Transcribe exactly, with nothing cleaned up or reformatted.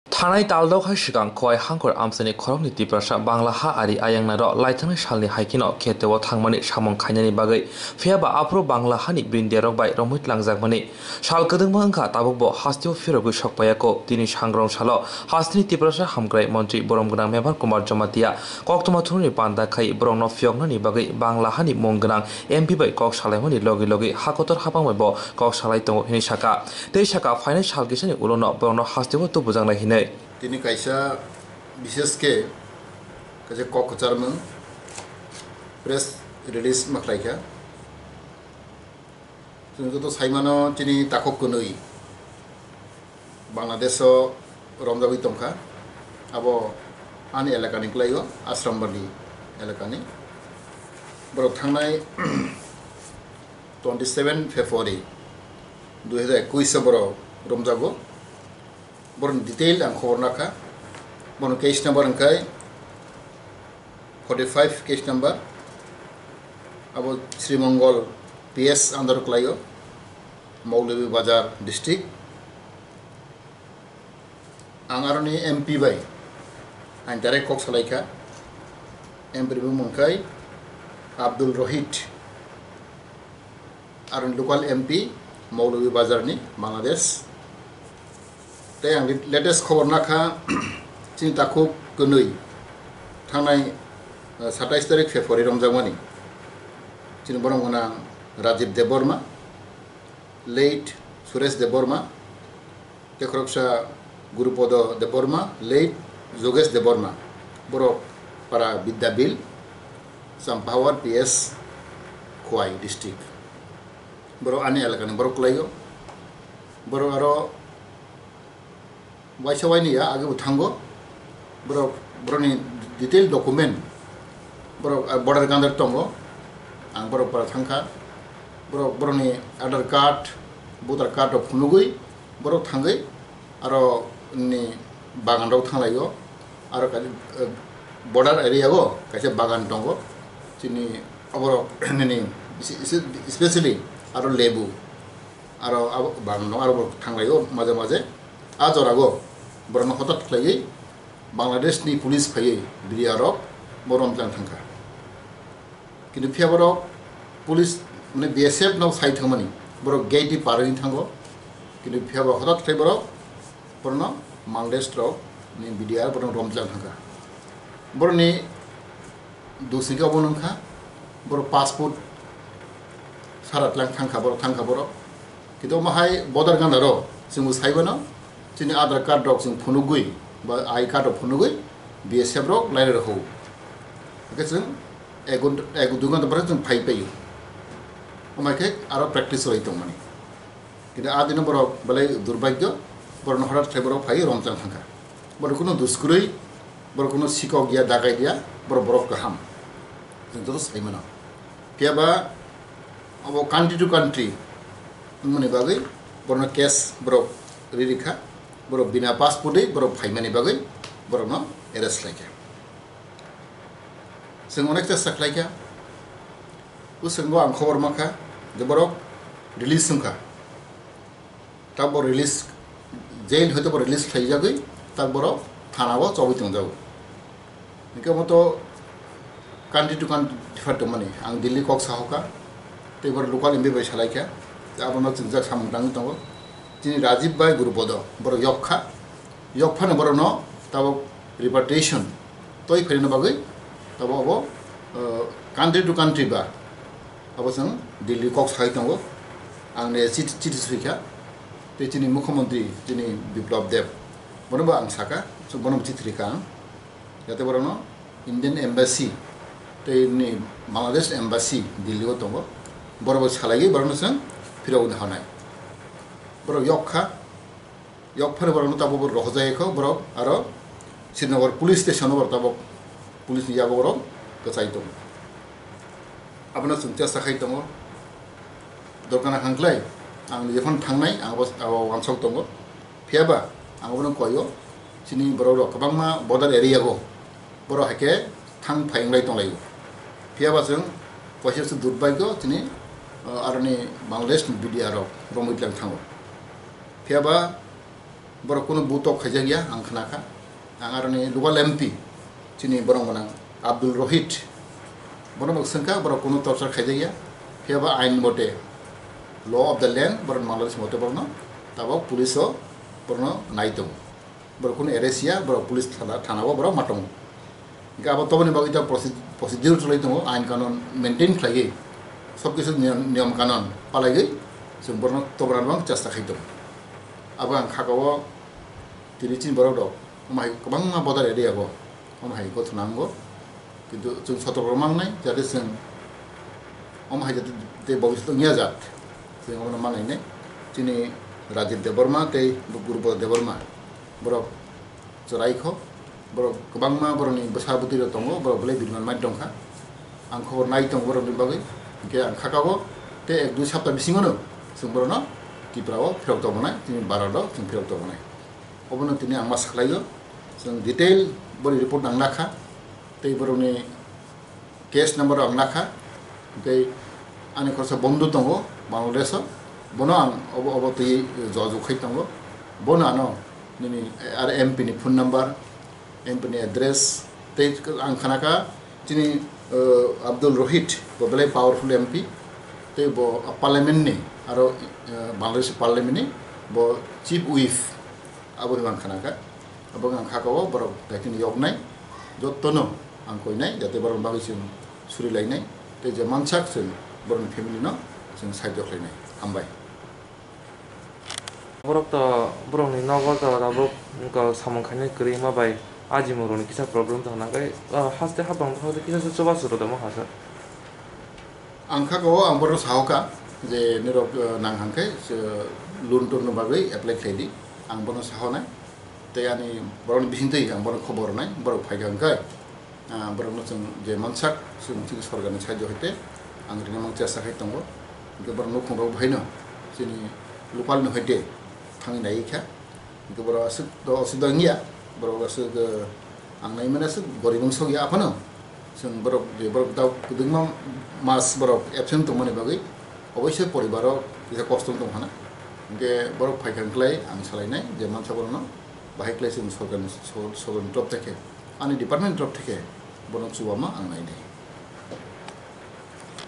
Thanai taldok hai swkang Khowai Hangkhor amchaini khoroknwi Tiprasa Bangla ha ari ayang nairok laithangni salni hai kheno kheteo thangmani samung khainani bagwi, phiyaba aphuru Bangla hani brindiarok bai romwi tlangjakmani sal kwdwngma wngkha, tabukbo hasteo phirogwi sokpaiya kho. Tini sangrong salo hasteni Tiprasa hamkrai montri borom gwnang Mevar Kumar Jamatia koktwma thumnani panda khai borokno phiyoknani bagwi Bangla hani mung gwnang M P bai kok salaimani logi logi hakotor hapang bai bo kok salai tongo hinwi saka. Tei saka, phainai sal kisani ulono borokno hasteo tubujaknai hinwi. Tini kaisa bishesh khe kaisa kok kwcharmung press release ma khlaikha. Chwng joto saimano chini takhuk kwnwi Bangladesh-o romjagwi tongkha. Abo ani elakani kwlaio, Asrambali elakani. Borok thangnai twenty seven February dui hazar ekwis o borok romjago. Borokni detail ang khobor nakha. Bono case number hwnkhe forty five case number. Abo Sri Mongol P S under kwlaio, Maulovi Bazar district. Ang aroni M P bai ang direct kok salaikha. M P ni bumung khe Abdul Rohit, aroni local M P, Maulovi Bazar ni, Bangladesh. Tei ang latest khobor nakha, chini takhuk kwnwi thangnai, eh, satais tarik February romjakmani. Chini borok gwnang Rajiv Debbarma, late Suresh Debbarma, tei khoroksa Gurupodo Debbarma, late Jogesh Debbarma, borok para Bidyabil, Champahawar P S, Khowai district. Borok ani elakani borok kwlaio. Borok aro waisa waini ya, age bo thango. Borok, borokni detail document, borok, ah, border gandar tongo. Ang borok para thangkha. Borok, borokni Aadhaar card, voter card rok phunugwi borok thangwi aro ni bagan rok thanglaio. Aro kali, eh, border area o kaisa bagan tongo. Chini oborok nini isi-, isi-, especially aro lebu. Aro abo bang no aro bo thanglai o maje maje. A jora go borok no hotat khlaiwi Bangladesh ni police phaiwi B D R rok bo romjang thangkha. Kintu phiya borok police mane B S F no sai thangmani borok gate ni par wngwi thango. Kintu phiya borok hotat khlai borok borok no Bangladesh rok ni B D R borok no romjang thangkha. Borok ni Dusingkhe obo nungkha, borok passport sara tlang thangkha, borok thangkha borok. Kintu omo hai border gana rok chwngbo saibono, chini Aadhaar card rok chwng phunugwi, ba I card rok phunugwi B S F rok laira rok hou. Hwnkhe chwng ek ghonta, ek dui ghonta pore chwng phai paio. Omo hai khe aro practice rwui tongmani. Kintu a dino borok belai durbhagyo, borokno horat khlai borok phai romchang thangkha. Borok kuno duskurui, borok kuno sikok ya, dagai ya, borok, borok kaham. Chwng joto sai mano. Phiya ba abo country to country wngmani bagwi borokno case borok ririkha, borok bina passport wi borok phaimani bagwi borokno arrest khlaikha. Chwng onek chesta khlaikha. Bwskango ang khobor mankha je borok release wngkha. Tabok release, jail hoito bo release khlaijagwi tabok borok thana o chobwi tongjago. Hwnkhe omo to country to country differ tongmani. Ang Delhi kok sahoka, tei borok local M P bai salaikha, tei abono chwngjak samung tangwi tongo. Chini Rajiv bai Gurupodo, borok yokkha, yokphano borokno tabok repatriation toi phaina bagwi tabok abo, uh, country to country ba abo chwng Delhi kok sai tongo. Ang ne chit-, chiti swikha, tei chini mukhyamantri chini Biplab Deb, bono bo ang saka, so bono bo chiti rikha ang, jate borokno Indian Embassy tei ni Bangladesh Embassy Delhi o tongo, borok bo salaiwi borokno chwng phirogwi hanai. Borok yokkha, Yokphani borokno tabok bo rohorjai kho borok, aro Srinagar police station o borok tabok police ni yago borok kwchai tongo. Abono chwng chesta khai tongo. Dorkar hangklai ang jephano thangnai ang abo, abo wansok tongo. Phiya ba ang abono koio chini borok rok kwbangma border area o borok hai khe thang phai wnglai tonglaio. Phiya ba chwng kaisa se durbhagyo chini, uh, aroni Bangladesh ni B D R rok romwi tlang thango. Phiya ba Borok kunu butok khaijak ya, ang khna kha. Ang aroni local M P, chini borok gwnang Abdul Rohit, bono bo swng kha, borok kunu torture khaijak ya. Phiya ba ain mote, law of the land, borok Bangladesh mote borokno tabok police o borokno nai tongo. Borok kunu arrest ya, borok police thana, thana o borok ma tongo. Hingke abo toboni bagwi ta proce-, procedure chwlai tongo, ain kanon maintain khlaiwi, sob kisu niyom, niyom kanon palaiwi chwng borokno tobonani bang chesta khai tongo. Abo ang khaka o tini chini borok rok, omo hai kwbangma border area o, omo hai gotho nango, kintu chwng sotok rok mangnai, jate chwng omo hai jate tei bobiswt wngya jat, chwng omono manlainai. Chini Rajit Debbarma tei Gurubada Debbarma, borok chwraikho, borok kwbangma borokni bwsa bwtwi rok tongo, borok belai bini manmani tongkha. Ang khobor nai tongo borokni bagwi, hingke ang khakabo tei ek dui sapta bisingono chwng borokno Tripura o phirok tongmani, chini Bharat o chwng phirok tongmani. Obono tini ang ma sakhlaio, chwng detail boni report ang nakha, tei borokni case number ang nakha, tei ani khoroksa bondhu tongo Bangladesh o, bono ang obo, obo twi jojok khai tongo, bono ano nini ar M P ni phone number, M P ni address, tei ang khna kha chini, eh, Abdul Rohit, bo belai powerful M P, tei bo parliament ni, aro, eh, Bangladesh parliament ni bo chief whip, abo hwnwi ang khna kha. Abo ang khaka o borok daitini yoknai, jotono ang koinai, jate borok bagwi chwng suri lainai, tei je mansak chwng borokni family no chwng side o khlainai. Hambai. Borok to, borokni nogo to tabuk wngkha samung khainai kwrwi ma bai ajimung rokni kisa problem tong nang khe, ah, haste habang haste kisa se chubachu rw tongma kha sir. Ang kha ko ang borok sahoka je nirok, eh, nang hang khe se loan ton no bagwi apply khlai di, ang bono sahonai tei ani borokni bisingtwi ang bono khobor rwnai, borok phai kha hwn khe. Ah, borokno chwng je mansak, chwng chini sorkarni side hoite ang rina mang chesta khai tongo. Hingke borok nukhung rok bahaino chini local ni hoite thangwi nai kha. Hingke borok aswk to osubida wngya, borok aswk, eh, ang nai mano aswk gorib wng sokya aphano. Chwng borok je borok da kwdwkma mas borok absent tongmani bagwi oboise poribar o kisa kosto wng tong phano. Hingke borok phai kha hwnkhe ang salainai je mansa borokno bahai khlai chwng sorkarni, sor-, sorkarni top thai khe. Ani department ni top theke bono chubama ang nainai.